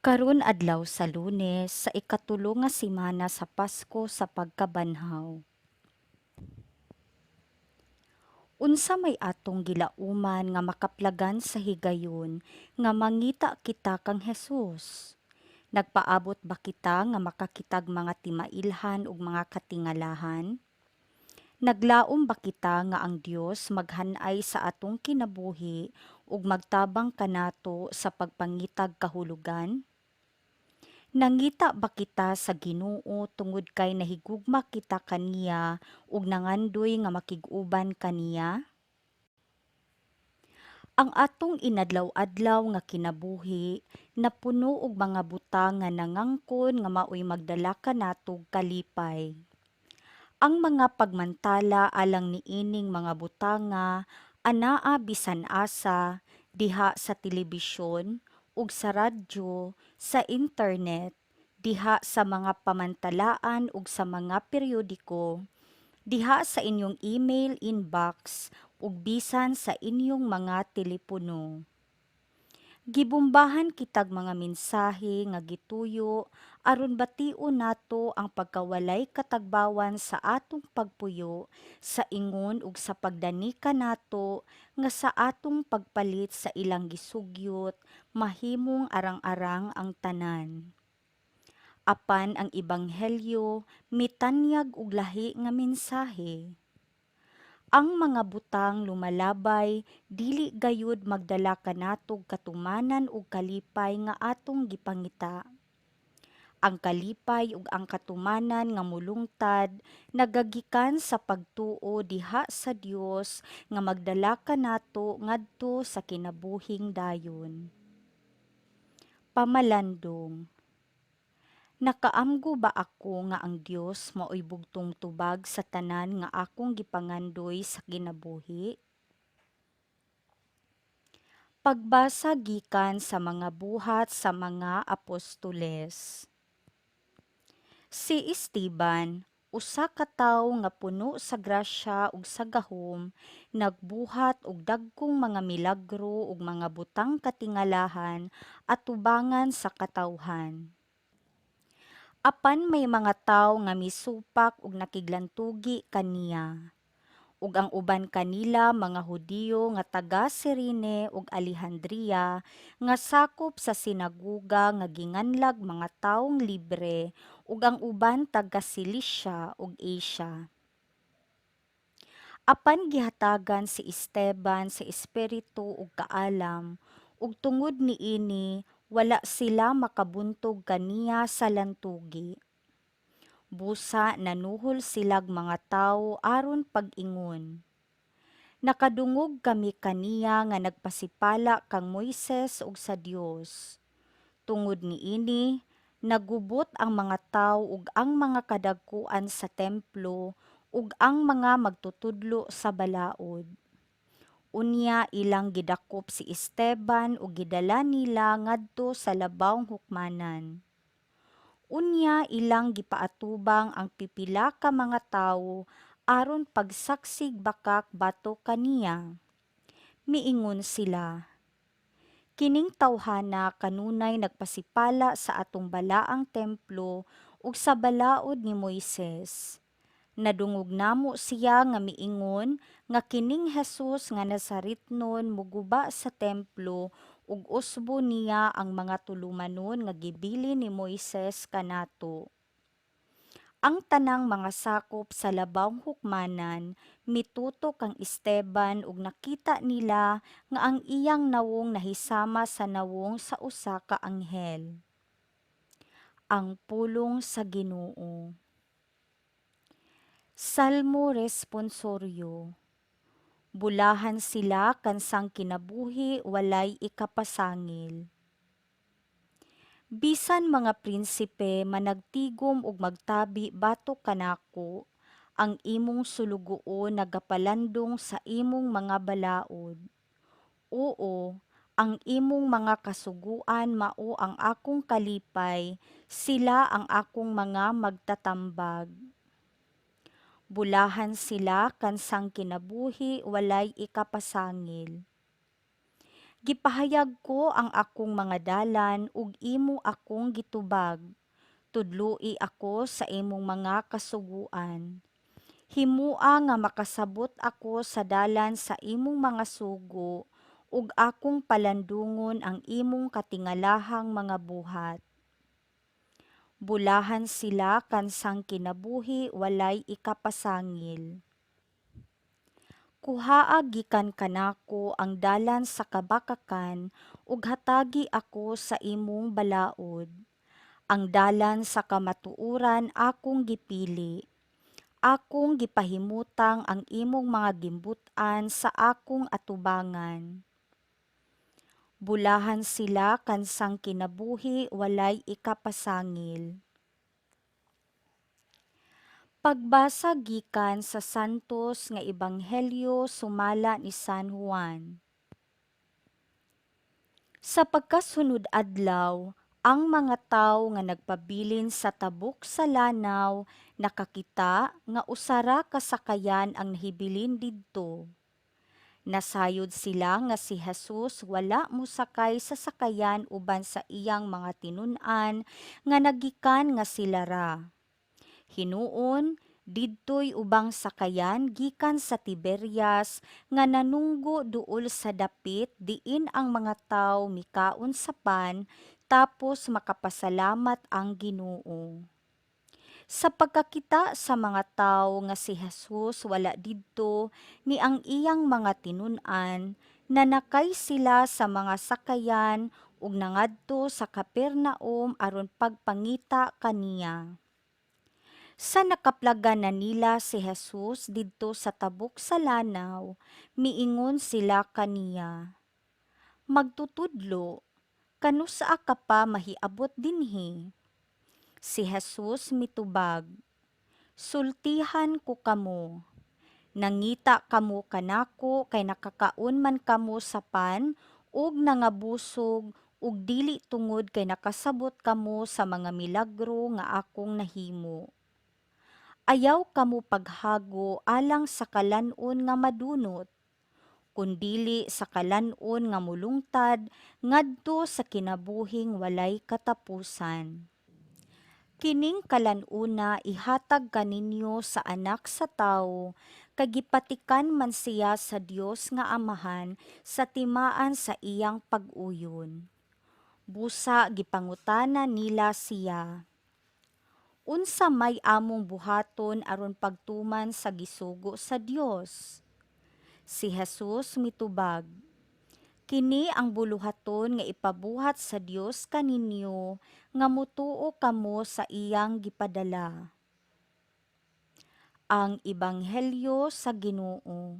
Karon adlaw sa Lunes sa ikatulo nga semana sa Pasko sa pagkabanhaw. Unsa may atong gilauman nga makaplagan sa higayon nga mangita kita kang Hesus? Nagpaabot ba kita nga makakitag mga timailhan ug mga katingalahan? Naglaom ba kita nga ang Dios maghan-ay sa atong kinabuhi ug magtabang kanato sa pagpangitag kahulugan? Nangita ba kita sa Ginoo tungod kay nahigugma kita kaniya ug nangandoy nga makig-uban kaniya? Ang atong inadlaw-adlaw nga kinabuhi napuno og mga butang nga nangangkon nga maoy magdala kanatog kalipay. Ang mga pagmantala alang niining mga butanga anaa bisan asa, diha sa telebisyon ug sa radyo, sa internet, diha sa mga pamantalaan ug sa mga peryodiko, diha sa inyong email inbox ug bisan sa inyong mga telepono. Gibombahan kitag mga mensahe nga gituyo aron bation nato ang pagkawalay katagbawan sa atong pagpuyo sa ingon ug sa pagdanika nato nga sa atong pagpalit sa ilang gisugyot mahimong arang-arang ang tanan. Apan ang ebanghelyo mitanyag og lahi nga mensahe. Ang mga butang lumalabay dili gayud magdala kanatog katumanan ug kalipay nga atong gipangita. Ang kalipay ug ang katumanan nga molungtad nagagikan sa pagtuo diha sa Dios nga magdala kanato ngadto sa kinabuhing dayon. Pamalandong. Nakaamgo ba ako nga ang Dios maoy bugtong tubag sa tanan nga akong gipangandoy sa kinabuhi? Pagbasa gikan sa mga Buhat sa mga Apostoles. Si Esteban, usa ka tawo nga puno sa grasya ug sa gahom, nagbuhat og dagkong mga milagro ug mga butang katingalahan atubangan sa katawhan. Apan may mga tawo nga misupak ug nakiglantugi kaniya. Ug ang uban kanila mga Hudiyo nga taga Cirene ug Alejandria nga sakop sa sinagoga nga ginganlag mga tawong libre ug ang uban taga Cilicia ug Asia. Apan gihatagan si Esteban sa espiritu ug kaalam, ug tungod niini wala sila makabuntog kaniya sa lantugi. Busa nanuhol silag mga tawo aron pag-ingon, "Nakadungog kami kaniya nga nagpasipala kang Moises ug sa Dios." Tungod niini nagubot ang mga tawo ug ang mga kadagkuan sa templo ug ang mga magtutudlo sa balaod. Unya ilang gidakop si Esteban ug gidala nila ngadto sa labawng hukmanan. Unya ilang gipaatubang ang pipila ka mga tawo aron pagsaksig bakak batok kaniya. Miingon sila, "Kining tawhana kanunay nagpasipala sa atong balaang templo ug sa balaod ni Moises. Nadungog namo siya nga miingon nga kining Jesus nga Nazaretnon moguba sa templo ug usbo niya ang mga tulumanon nga gibilin ni Moises kanato." Ang tanang mga sakop sa labawng hukmanan mitutok kang Esteban ug nakita nila nga ang iyang nawong nahisama sa nawong sa usa ka anghel. Ang pulong sa Ginoo. Salmo Responsoryo. Bulahan sila kansang kinabuhi walay ikapasangil. Bisan mga prinsipe managtigom og magtabi batok kanako, ang imong sulugoon nagapalandong sa imong mga balaod. Oo, ang imong mga kasuguan mao ang akong kalipay, sila ang akong mga magtatambag. Bulahan sila kansang kinabuhi walay ikapasangil. Gipahayag ko ang akong mga dalan ug imo akong gitubag. Tudloi ako sa imong mga kasuguan. Himua nga makasabot ako sa dalan sa imong mga sugo ug akong palandungon ang imong katingalahang mga buhat. Bulahan sila kansang kinabuhi walay ikapasangil. Kuhaa gikan kanako ang dalan sa kabakakan ug hatagi ako sa imong balaod. Ang dalan sa kamatuoran akong gipili. Akong gipahimutang ang imong mga gimbut-an sa akong atubangan. Bulahan sila kansang kinabuhi walay ikapasangil. Pagbasa gikan sa Santos nga Ebanghelyo sumala ni San Juan. Sa pagkasunod adlaw, ang mga tawo nga nagpabilin sa tabok sa lanaw nakakita nga usa ra ka sakayan ang nahibilin didto. Nasayod sila nga si Jesus wala mosakay sa sakayan uban sa iyang mga tinun-an nga nagikan nga sila ra. Hinuon, didto'y ubang sakayan gikan sa Tiberias nga nanunggo duol sa dapit diin ang mga tawo mikaon sa pan tapos makapasalamat ang Ginoo. Sa pagkakita sa mga tawo nga si Jesus wala didto ni ang iyang mga tinun-an, nanakay sila sa mga sakayan ug nangadto sa Capernaum aron pagpangita kaniya. Sa nakaplagan na nila si Jesus didto sa tabok sa lanaw, miingon sila kaniya, "Magtutudlo, kanus-a ka pa mahiabot dinhi?" Si Jesus mitubag, "Sultihan ko kamo, nangita kamo kanako kay nakakaon man kamo sa pan ug nangabusog ug dili tungod kay nakasabot kamo sa mga milagro nga akong nahimo. Ayaw kamo paghago alang sa kalan-on nga madunot, kundili sa kalan-on nga molungtad ngadto sa kinabuhing walay katapusan. Kining kalan-ona ihatag kaninyo sa Anak sa Tawo kay gipatikan man siya sa Dios nga Amahan sa timaan sa iyang pag-uyon." Busa gipangutana nila siya, "Unsa may among buhaton aron pagtuman sa gisugo sa Dios?" Si Jesus mitubag, "Kini ang buluhaton nga ipabuhat sa Dios kaninyo nga motuo kamo sa iyang gipadala." Ang Ebanghelyo sa Ginoo.